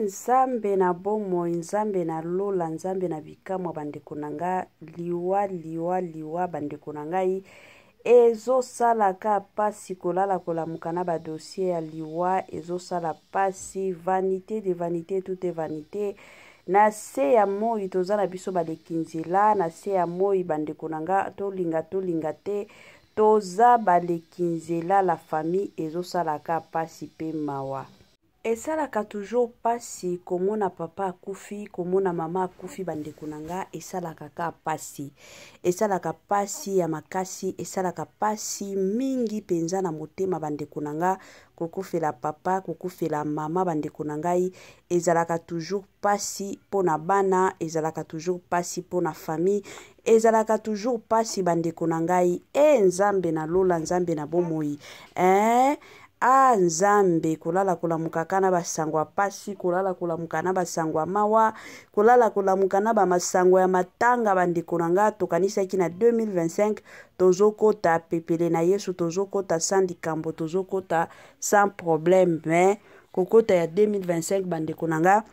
Nzambe na bomoi, Nzambe na lola, Nzambe na bikamwa, bandeko na nga, liwa, liwa, liwa, bandeko na ngai, ezosalaka pasi kolala kolamuka na ba dossier ya liwa, ezosala pasi, vanité de vanité, tout est vanité. Na se ya moi toza na biso baleki nzela, na se ya moi bandeko na nga, tolinga tolinga te, toza baleki nzela, la famille, ezosalaka pasi pe mawa. Esalaka toujours pasi komona papa akufi, komona mama akufi, bandeko na nga, esalaka ka pasi. Esalaka pasi ya makasi, esalaka pasi mingi penza na motema, bandeko na nga, kokufela papa, kokufela mama, bandeko na ngai, ezalaka toujours pasi pona bana, ezalaka toujours pasi pona famille, ezalaka toujours pasi, bandeko na ngai. E Nzambe na lola, Nzambe na bomoi, eh? A Nzambe, kolala kolamuka ka na basango ya pasi, kolala kolamuka na basango ya mawa, kolala kolamuka na bamasango ya matanga, bandeko na nga. Tokanisaki na 2025 tozokota pepele na Yesu, tozokota sans likambo, tozokota sans problème, mais kokota ya 2025, bandeko na nga,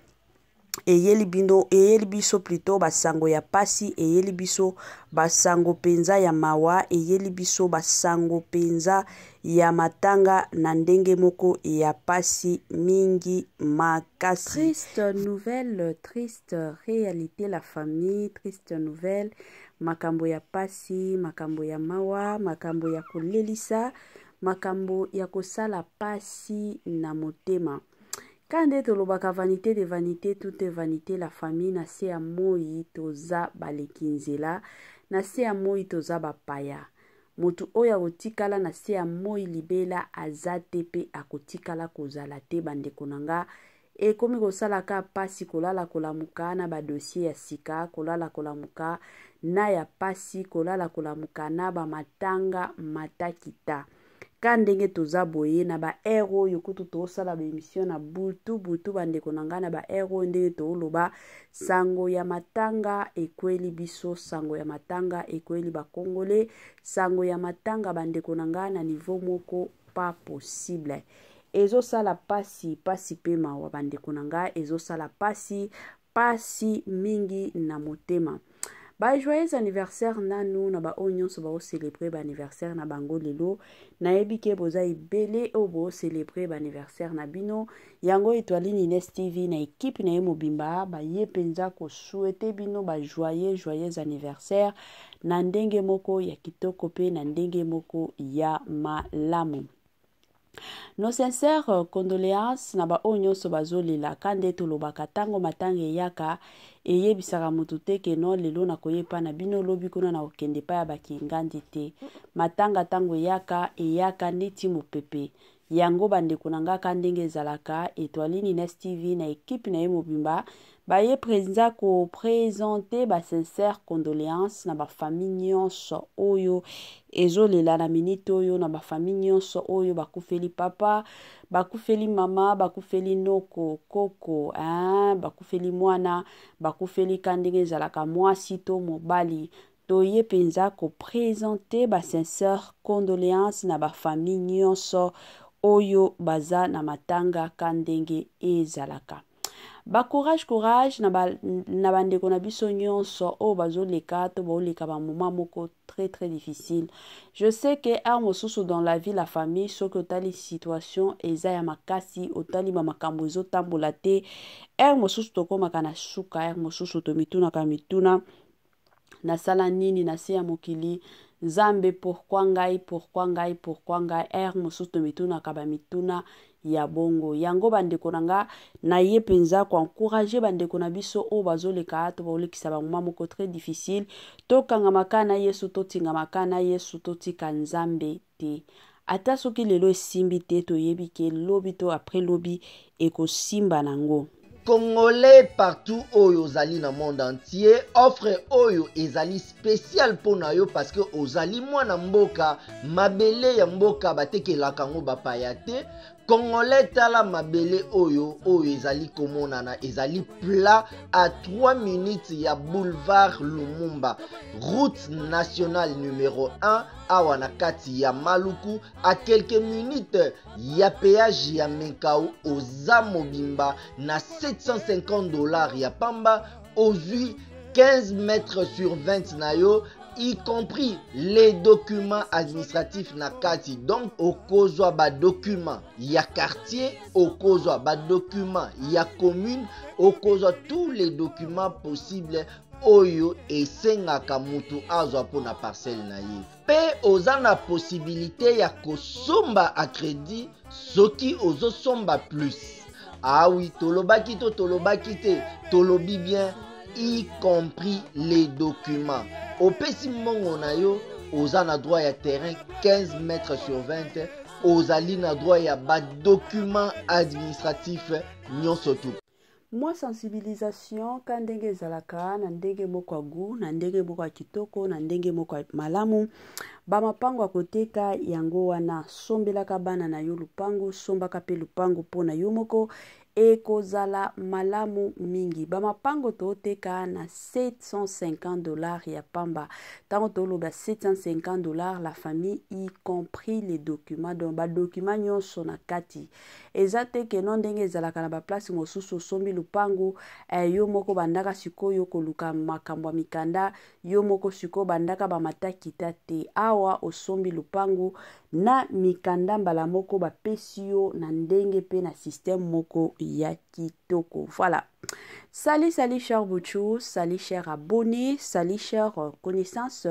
eyeli bino, eyeli biso plutôt basango ya pasi, eyeli biso basango penza ya mawa, eyeli biso basango penza ya matanga na ndenge moko ya pasi mingi makasi. Triste nouvelle, triste réalité, la famille, triste nouvelle, makambo ya pasi, makambo ya mawa, makambo ya kolelisa, makambo ya kosala pasi na motema. Ka nde tolobaka vanité de vanité, tout est vanité, la famille, na se ya moi toza baleki nzela, na se ya moi toza bapaya. Motu oyo akotikala na se ya moi libela aza te, pe akotikala kozala te, bandeko na nga. Ekomi kosala ka pasi kolala kolamuka na ba dossier ya sika, kolala kolamuka na ya pasi, kolala kolamuka na ba matanga matakita. Ka ndenge toza boye na ba heure oyo kutu tosala ba émission na butu butu, bandeko na ngai, na ba heure oyo ndenge toloba, sango ya matanga ekweli biso, sango ya matanga ekweli ba Congolais, sango ya matanga, bandeko na ngai, na niveau moko pas possible. Ezosala pasi, pasi pe mawa, bandeko na ngai, ezosala pasi, pasi mingi na motema. Ba joyeux anniversaire nanu na ba oyo nyonso bao célébrer ba anniversaire na bango lelo. Nayebi ke boza ebele oyo bao célébrer ba anniversaire na bino. Yango Etoiline Ines TV na équipe na ye mobimba ba ye penza ko souhaiter bino ba joyeux, joyeux anniversaire na ndenge moko ya kitoko pe na ndenge moko ya malamu. Nos sincères condoléances na ba oyo nyonso bazolela. Ka nde tolobaka, tango matanga eyaka, eyebisaka motu te ke non, lelo nakoya epa na bino, lobi kuna nakokende epai ya bakingandi te. Matanga tango eyaka, eyaka neti mopepe. Yango bandeko na nga, ka ndenge ezalaka, Etoiline Ines TV na équipe na ye mobimba baye mpenza kopresente ba sincères condoléances na bafamille nyonso oyo ezolela na minute oyo, na bafamille nyonso oyo bakufeli papa, bakufeli mama, bakufeli noko, koko, hein, bakufeli mwana, bakufeli ka ndenge ezalaka mwasi to mobali. Toye mpenza kopresente ba sincères condoléances na bafamille nyonso oyo baza na matanga ka ndenge ezalaka. Ba courage, courage na ba, na bandeko na biso nyonso oyo bazoleka to baoleka ba moment moko très très difficile. Je sais que heure mosusu dans la vie, la famille, soki otali situation eza ya makasi, otali ba makambo ezotambola te, heure mosusu tokomaka na suka, heure mosusu tomitunaka mituna, nasala nini na se ya mokili, Nzambe, pourquoi ngai, pourquoi ngai, pourquoi ngai? Heure mosusu tomitunaka bamituna ya bongo. Yango bandeko na nga, naye mpenza koencourage bandeko na biso oyo bazoleka to baolekisa bamoma moko très difficile. Tokangamaka na Yesu, totingamaka na Yesu, totika Nzambe te. Ata soki lelo esimbi te, toyebi ke lobi to après lobi ekosimba nango. Congolais partout oyo ozali na monde entier, offre oyo ezali spécial mpo na yo parce que ozali mwana mboka, mabele ya mboka batekelaka yango bapaya te. Congolais tala mabele oyo oyo ezali komonana ezali plat à 3 minutes ya boulevard Lumumba, route nationale numéro 1 awa na kati ya Maluku, à quelques minutes ya péage ya Menkao. Oza mobimba na 750 $ ya pamba, ozwi 15 mètres sur 20 na yo, y compris les documents administratifs na kati. Donc okozwa badocument ya quartier, okozwa badocument ya commune, okozwa tous les documents possibles oyo esengaka mutu azwa mpona parcelle na ye. Mpe oza na possibilité ya kosomba à crédit soki ozosomba plus. Ah oui, tolobaki to tolobaki te, tolobi bien, y compris les documents. Opesi mbongo na yo, oza na droit ya terrain 15 mètres sur 20, ozali na droit ya badocument administratif nyonso tu. Mwa sensibilisation ka ndenge ezalaka na ndenge moko ya gu, na ndenge moko ya kitoko, na ndenge moko ya malamu. Bamapango ya koteka yango wana, sombelaka bana na yo lupango, sombaka mpe lupango mpo na yo moko, ekozala malamu mingi. Bamapango toteka na 750 $ ya pamba. Ntango toloba 750 $, la famille, y compris les documents, donc badocument nyonso na kati. Eza te que non, ndenge ezalaka na baplace mosusu, osombi lupangu yo moko bandaka sikoyo koluka makambo ya mikanda yo moko, sikoyo bandaka bamatakita te. Awa osombi lupangu na mikanda mbala moko bapesi yo na ndenge mpe na système moko ya kitoko. Voilà. Salut, salut, cher Bouchou, salut, cher abonné, salut, cher connaissance,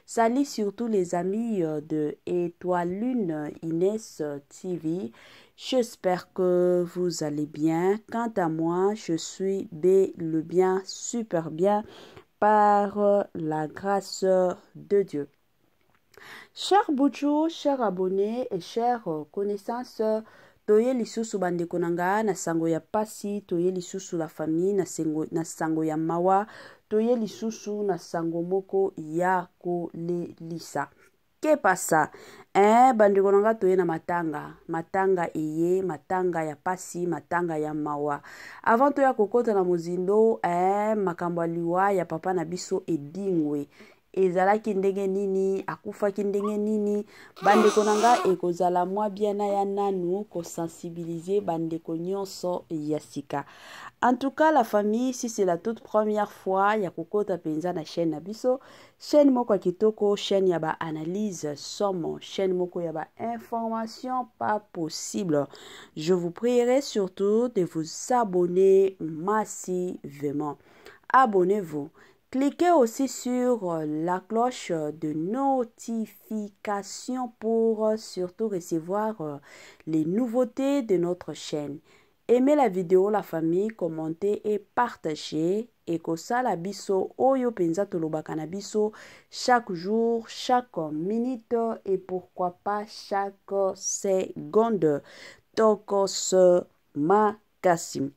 salut surtout les amis de Étoile Lune Inès TV. J'espère que vous allez bien. Quant à moi, je suis bel et bien, super bien, par la grâce de Dieu. Cher Bouchou, cher abonné et chers connaissances, toye lisusu bandeko na nga na sango ya pasi, toye lisusu la famille na, sengo, na sango ya mawa, toye lisusu na sango moko ya kolelisa. Kepasa bandeko na nga, toye na matanga, matanga eye, matanga ya pasi, matanga ya mawa. Avant toya kokota na mozindo makambo ya liwa ya papa na biso Edingwe, ezalaki ndenge nini, akufaki ndenge nini, bandeko na nga, ekozala mwa bien na ya nanu kosensibiliser bandeko nyonso ya sika. En tout cas, la famille, si c'est la toute première fois ya kokota mpenza na chaîne na biso, chaîne moko ya kitoko, chaîne ya baanalyse somo, chaîne moko ya bainformation pas possible, je vous prierai surtout de vous abonner massivement. Abonnez-vous. Cliquez aussi sur la cloche de notification pour surtout recevoir les nouveautés de notre chaîne. Aimez la vidéo, la famille, commentez et partagez. Ekosala biso oyo penza tolobaka na biso chaque jour, chaque minute et pourquoi pas chaque seconde. Tokos makasi.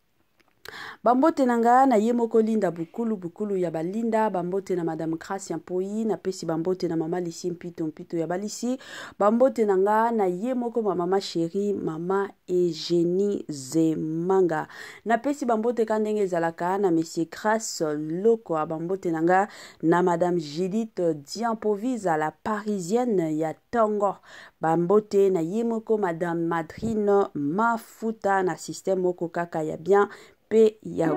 Bambote na nga na ye moko Linda Bukulu, Bukulu ya balinda. Bambote na Madame Gracia Mpoi, napesi bambote na Mama Lisi Mpito, Mpito ya balisi. Bambote na nga na ye moko ma mama chérie, Mama Eugénie Zemanga. Napesi bambote ka ndenge ezalaka na Monsieur Grace Loko. Bambote na nga na Madame Judith Diampovisa, la parisienne ya ntongo. Bambote na ye moko Madame Madrine Mafuta na système moko kaka ya bien mpe ya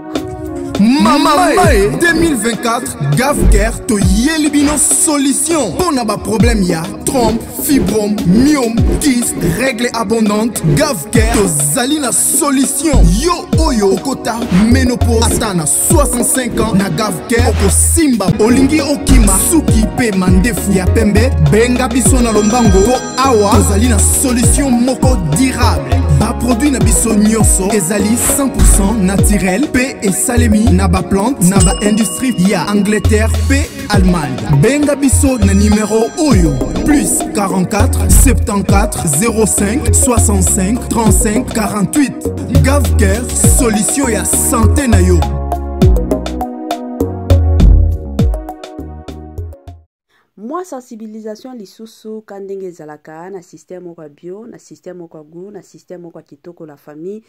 Mama mae 2024, Gavker toyeli bino solution mpo na baproblème ya trompe, fibrome, myome, kyste, règle abondante. Gavker tozali na solution. Yo oyo okota ménopause ata na 65 ans, na Gavker okosimba. Olingi okima suki mpe mandefu ya pembe, benga biso na lombango mpo awa tozali na solution moko durable. Baproduit na biso nyonso ezali 100 naturel mpe esalemi na baplante na baindustrie ya Angleterre mpe Allemagne. Benga biso na nimero oyo: plus 44 74 05 65 35 48. Gavker, solution ya santé na yo. Mwa Mwa sensibilisation lisusu ka ndenge ezalaka na système moko ya bio, na système moko ya goût, na système moko ya kitoko la famille.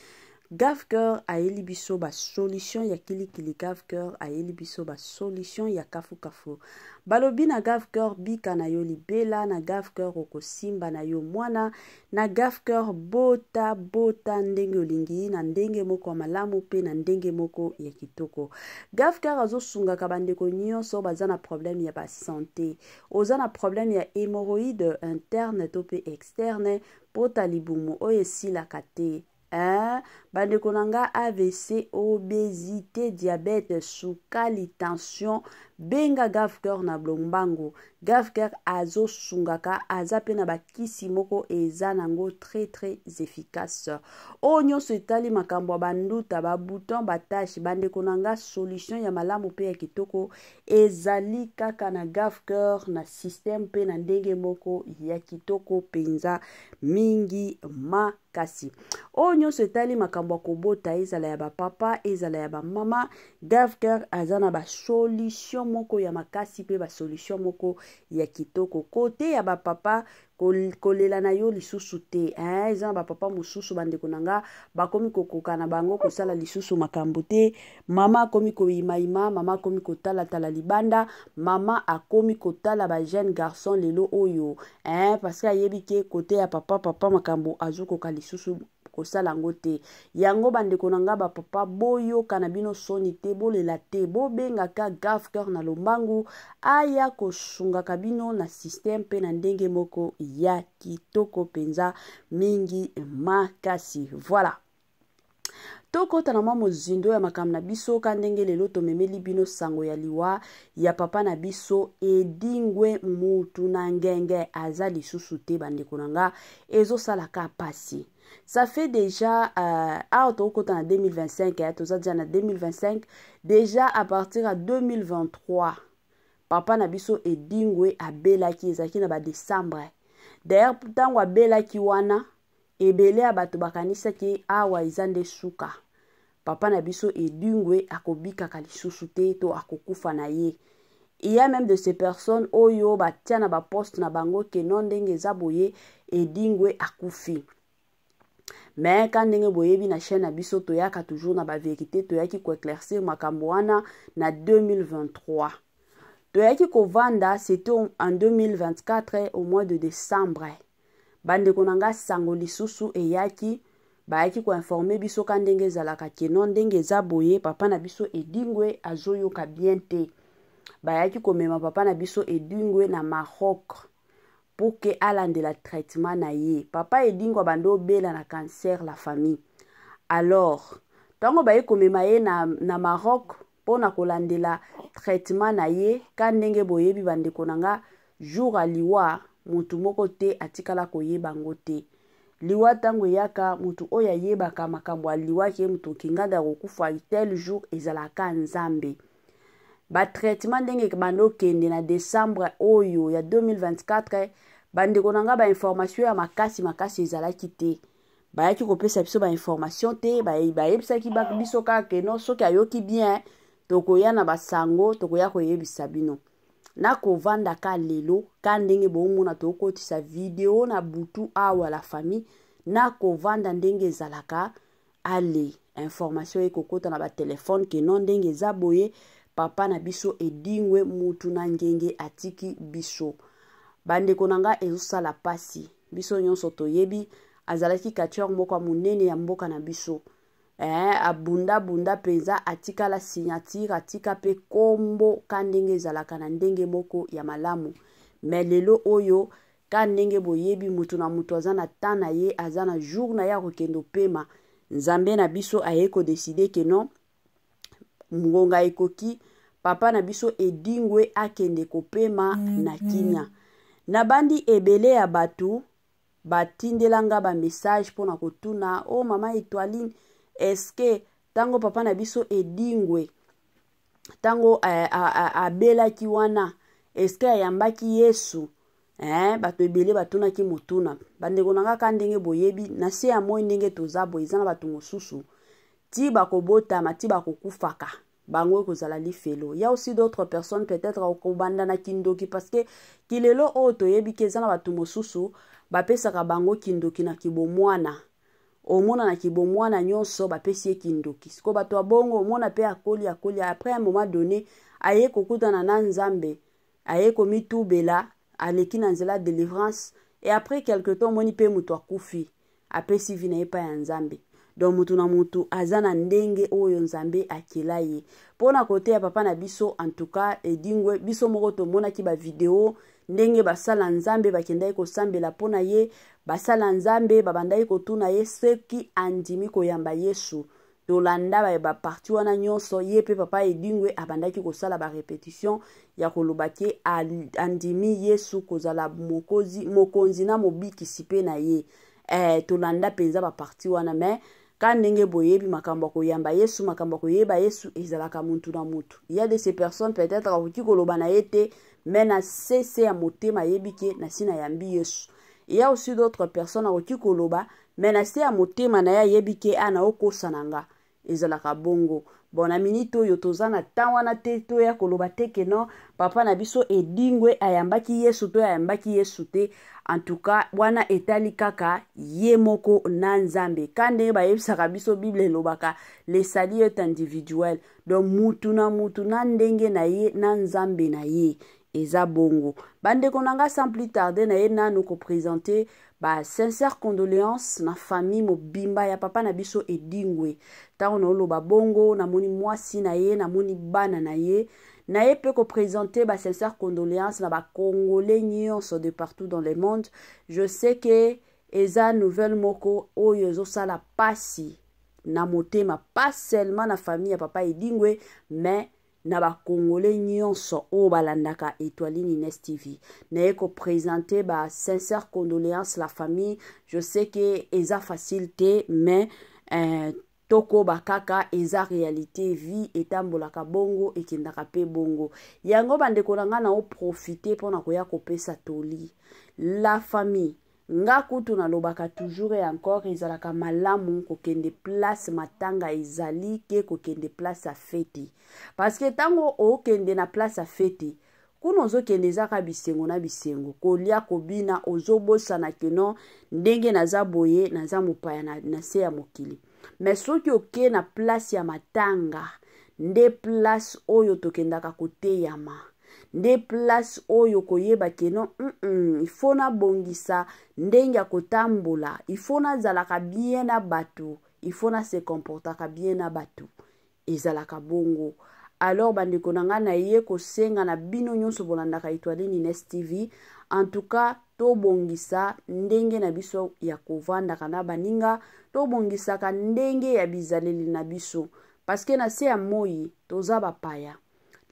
Gavcœur ayeli biso ba solution ya kilikili, Gavcœur ayeli biso ba solution ya kafukafu. Balobi na Gavcœur bika na yo libela, na Gavcœur okosimba na yo mwana, na Gavcœur bota bota ndenge olingi na ndenge moko ya malamu pe na ndenge moko ya kitoko. Gavcœur azosungaka bandeko nyonso baza na problème ya ba santé. Oza na problème ya hémorroïde interne to pe externe, pota libumu oyo esilaka te. Hein? Bandeko na nga AVC, obésité, diabète, sukali, tension, benga Gavcœur na lombango. Gavcœur azosungaka, aza pe na bakisi moko eza nango très très efficace. Oyo nyonso etali makambo ya banduta, ba bouton, ba tache, bandeko na nga solution ya malamu pe ya kitoko ezali kaka na Gavcœur na système pe na ndenge moko ya kitoko penza mingi ma Kasi, oyo nyonso etali makambo ya kobota, ezala ya bapapa, ezala ya bamama, Gavcœur aza na basolution moko ya makasi mpe basolution moko ya kitoko. Kote ya bapapa, kolela na yo lisusu te. Hein, eza na bapapa mosusu, bandeko na nga, bakomi kokoka na bango kosala lisusu makambo te. Mama akomi koyimayima, mama akomi kotalatala libanda, mama akomi kotala ba jeune garçon lelo oyo. Eh, parce que ayebi ke kote ya papa, papa makambo azokoka lisusu kosala yango te. Yango bandeko na nga ba papa, boyoka na bino soni te, bolela te, bobengaka Gavcœur na lombangu aya kosungaka bino na système pe na ndenge moko ya kitoko penza mingi makasi. Voilà. Tokota na mwa mozindo ya makambo na biso ka ndenge lelo tomemeli bino sango ya liwa ya papa na biso Edingwe Mutu na Ngenge aza lisusu te bandeko na nga ezosala ka pasi. Ça fait déjà awa tokota na 2025, eh, toza déjà na 2025 déjà à partir ya 2023 papa na biso Edingwe abelaki, ezalaki na ba décembre. D'ailleurs ntango abelaki wana ebele ya bato bakanisaki awa eza nde suka, papa na biso Edingwe akobikaka lisusu te to akokufa na ye. Il y a même de ces personnes oyo batia na ba poste na bango ke non ndenge eza boye Edingwe akufi. Mais ka ndenge boyebi na chaîne na biso toyaka toujours na ba vérité, toyaki ko éclaircir makambo wana na 2023. Toyaki kovanda, c'était en 2024 au mois de décembre. Bandeko na nga sango lisusu eyaki, bayaki koinforme biso ka ndenge ezalaka ke non ndenge eza boye papa na biso Edingwe azoyoka bien te. Bayaki komema papa na biso Edingwe na Maroc pour que alandela traitement na ye. Papa Edingwe abandi obela na cancer la famille. Alors, tango baye komema ye na Maroc mpo na kolandela traitement na ye, ka ndenge boyebi bandeko na nga jour ya liwa mutu moko te atikala koyeba ngo te. Liwa tango eyaka mutu oyo ayebaka makambo ya liwa ke mutu kinganda akokufa tel jour ezalaka Nzambe. Ba traitement ndenge bando kende na décembre oyo ya 2024 bandeko na nga ba information ya makasi makasi ezalaki te. Bayaki kopesa biso ba information te, bayebisaki biso kaka ke non soki ayoki bien tokoya na basango, tokoya koyebisa bino. Nakovanda ka lelo ka ndenge bomona tokotisa video na butu awa la famille, nakovanda ndenge ezalaka ale information ekokota na ba téléphone ke non ndenge eza boye papa na biso Edingwe Mutu na Ngenge atiki biso. Bandeko na nga ezosala pasi, biso nyonso toyebi azalaki catcheur moko ya monene ya mboka na biso. Abunda bunda penza, atikala signature, atika pe kombo ka ndenge ezalaka na ndenge moko ya malamu. Mais lelo oyo ka ndenge boyebi mutu na mutu aza na temps na ye, aza na jour na ye akokende opema. Nzambe na biso aye ko décider que non ngonga ekoki papa na biso Edingwe akende kopema na kimia. Nabandi ebele ya bato batindelanga ba message mpona kotuna o oh, mama Etoiline, est-ce que tango papa na biso Edingwe tango abelaki wana est-ce que ayambaki Yesu? Bato ebele batunaki motuna. Bandeko na nga ka ndenge boyebi na se ya moi ndenge toza boye, eza na bato mosusu ti bakobotama ti bakokufaka. Bango ekozala lifelo. Ya aussi d'autres personnes, peut-être akobanda na kindoki, parce que kilelo oyo toyebi ke eza na bato mosusu bapesaka bango kindoki na kibomwana. Omona na kibomwana nyonso bapesi ye kindoki. Sikoyo bato ya bongo, omona mpe akoli, akoli, après un moment donné aye kokutana na Nzambe, aye komitubela, aleki na nzela délivrance, et après quelque temps omoni mpe moto akufi, apesi vie na ye epai ya Nzambe. Donc mutu na mutu aza na ndenge oyo Nzambe akela ye. Mpo na kote ya papa na biso, en tout cas Edingwe, biso moko tomonaki bavideo ndenge basala Nzambe bakendaki kosambela mpo na ye. Basala Nzambe babandaki kotuna ye soki andimi koyamba Yesu. Tolanda baparti wana nyonso. Ye mpe papa Edingwe abandaki kosala barépétition ya koloba ke andimi Yesu kozala mokonzi na mobikisi mpe na ye. Tolanda mpenza baparti wana. Mais ka ndenge boyebi, makambo ya koyamba Yesu, makambo ya koyeba Yesu ezalaka mutu na mutu. Ya de ces personnes, peut-être akoki koloba na ye te, mais na sese ya motema ayebi ke nasi nayambi Yesu. Ya aussi d'autres personnes, akoki koloba, mais na se ya motema na ye ayebi ke a na okosa na nga. Ezalaka bongo. Bon, na minute oyo toza na temps wana te toya koloba te ke non, papa na biso Edingwe ayambaki Yesu to ayambaki Yesu te. En tout cas, wana etali kaka ye moko na Nzambe. Ka ndenge bayebisaka biso, Bible elobaka le salut est individuel. Donc mutu na mutu na ndenge na ye na Nzambe na ye. Eza bongo, bandeko na nga. Sans plus tarder, na ye nanu koprésente ba sincère condoléance na famille mobimba ya papa na biso Edingwe. Ntango naoloba bongo, namoni mwasi na ye, namoni bana na ye. Na ye mpe koprésente ba sincère condoléance na Bacongolais nyonso de partout dans le monde. Je sais que eza nouvelle moko oyo ezosala pasi na motema, pas seulement na famille ya papa Edingwe, mais na Bakongole nyonso oyo balandaka Étoiline Ines TV. Naye koprésente ba sincère condoléance la famille. Je sais que eza facile te, mais tokoba kaka, eza réalité. Vie etambolaka bongo, ekendaka mpe bongo. Yango, bandeko na ngai, na oprofite mpona koya kopesa toli la famille. Nga kutu nalobaka toujours et encore, ezalaka malamu kokende place matanga ezali ke kokende place ya feti, parce que ntango okende na place ya feti, kuna ozokende ezaka bisengo na bisengo, kolia, kobina, ozobosana ke non, ndenge naza boye, naza mopaya na se ya mokili. Mais soki oke na place ya matanga, nde place oyo tokendaka koteyama, nde place oyo koyeba ke non, il faut nabongisa ndenge ya kotambola, il faut nazalaka bien na bato, il faut na se comportaka bien na bato. Ezalaka bongo. Alors bandeko na ngai, naye kosenga na bino nyonso bolandaka Étoiline Ines TV, en tout cas tobongisa ndenge na biso ya kovandaka na baninga, tobongisaka ndenge ya bizaleli na biso, parce que na se ya moi toza bapaya.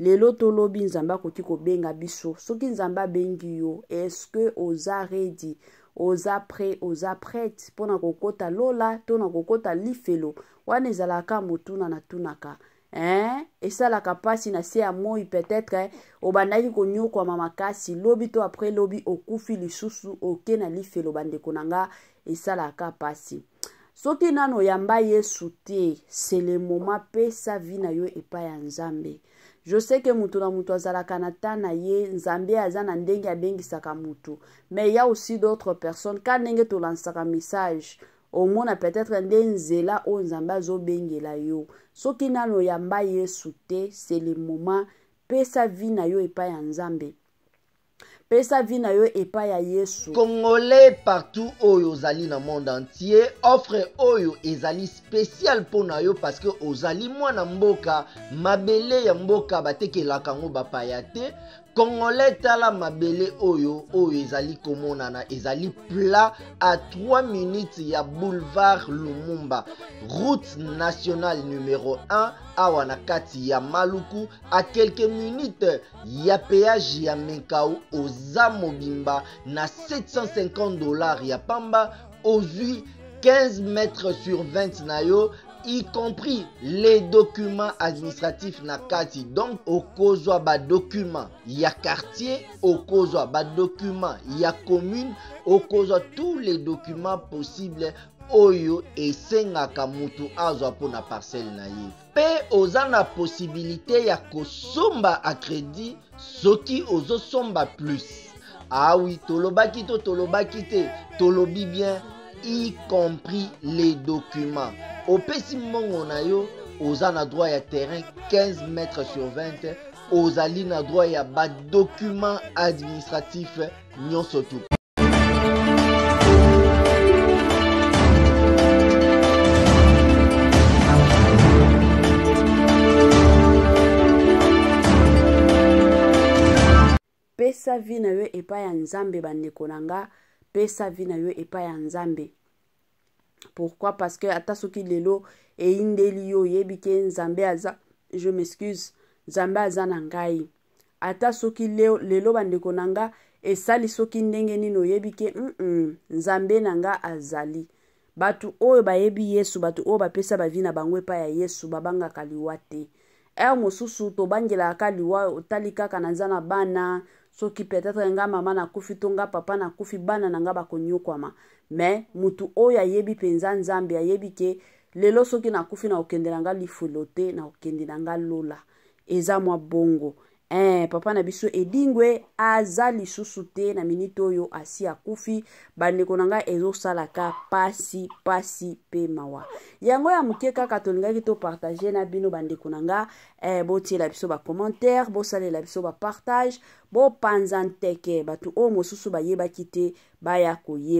Lelo tolobi, Nzambe akoki kobenga biso. Soki Nzambe abengi yo, est-ce oza ready, oza prêt, oza prête mpona kokɔta lola to na kokɔta lifelo? Wana ezalaka motuna natunaka, hein? Esalaka mpasi na se ya moi. Peut-être obandaki konyokwama makasi, lobi to après lobi okufi lisusu, oke na lifelo. Bandeko na nga, esalaka mpasi. Soki nano oyamba Yesu te, c'est le moment. Pesa vie na yo epai ya Nzambe. Je sais que mutu na mutu azalaka na ta na ye, Nzambe aza na ndenge abengisaka mutu, mais ya aussi d'autres personnes, ka ndenge tolansaka message, omona peut-être nde nzela oyo Nzambe azobengela yo. Soki nano oyamba Yesu te, c'est le moment. Pesa vie na yo epai ya Nzambe, pesa vie na yo epai ya Yesu. Congolais partout oyo ozali na monde entier, offre oyo ezali spécial mpo na yo, parce que ozali mwana mboka. Mabele ya mboka batekelaka yango bapaya te. Congolais, tala mabele oyo, oyo ezali komonana, ezali plat, à 3 minutes ya boulevard Lumumba, route nationale numéro 1, awa na kati ya Maluku, à quelques minutes ya péage ya Menkao. Oza mobimba na 750 $ ya pamba, ozwi 15 mètres sur 20 na yo, y compris les documents administratifs na kati. Donc okozwa badocument ya quartier, okozwa badocument ya commune, okozwa tous les documents possibles. oyo esengaka mutu azwa mpo na parcelle na ye. Mpe oza na possibilité ya kosomba à crédit soki ozosomba plus. Ah oui, tolobaki to tolobaki te, tolobi bien, y compris les documents. Opesi mbongo na yo, oza na droit ya terrain 15 mètres sur 20, ozali na droit ya ba documents administratifs nyonso tout. Pesa vie na yo epai ya Nzambe, bandeko na nga, pesa vie na yo epai ya Nzambe. Pourquoi? Parce que ata soki lelo eyindeli yo, oyebi ke Nzambe aza, je m'excuse, Nzambe aza na ngai. Ata soki leo, lelo bandeko na nga esali soki ndenge nini, oyebi ke Nzambe na nga azali. Bato oyo bayebi Yesu, bato oyo bapesa bavi na bango epai ya Yesu, babangaka liwa te. Heure mosusu tobangelaka ka liwa, otali kaka naza na bana, soki peut-être nga mama nakufi to nga papa nakufi, bana na nga bakonyokwama. Mais mutu oyo ayebi mpenza Nzambe, ayebi ke lelo soki nakufi nakokende na nga lifelo te, nakokende na nga lola. Eza mwa bongo. Papa na biso Edingwe aza lisusu te na minute oyo, asi akufi. Bandeko na ngai, ezosalaka pasi pasi pe mawa. Yango ya moke kaka tolingaki topartage na bino bandeko na nga. Botiela biso ba commentaire, bosalela biso ba partage, bopanza nteke bato oyo mosusu bayebaki te baya koyeba.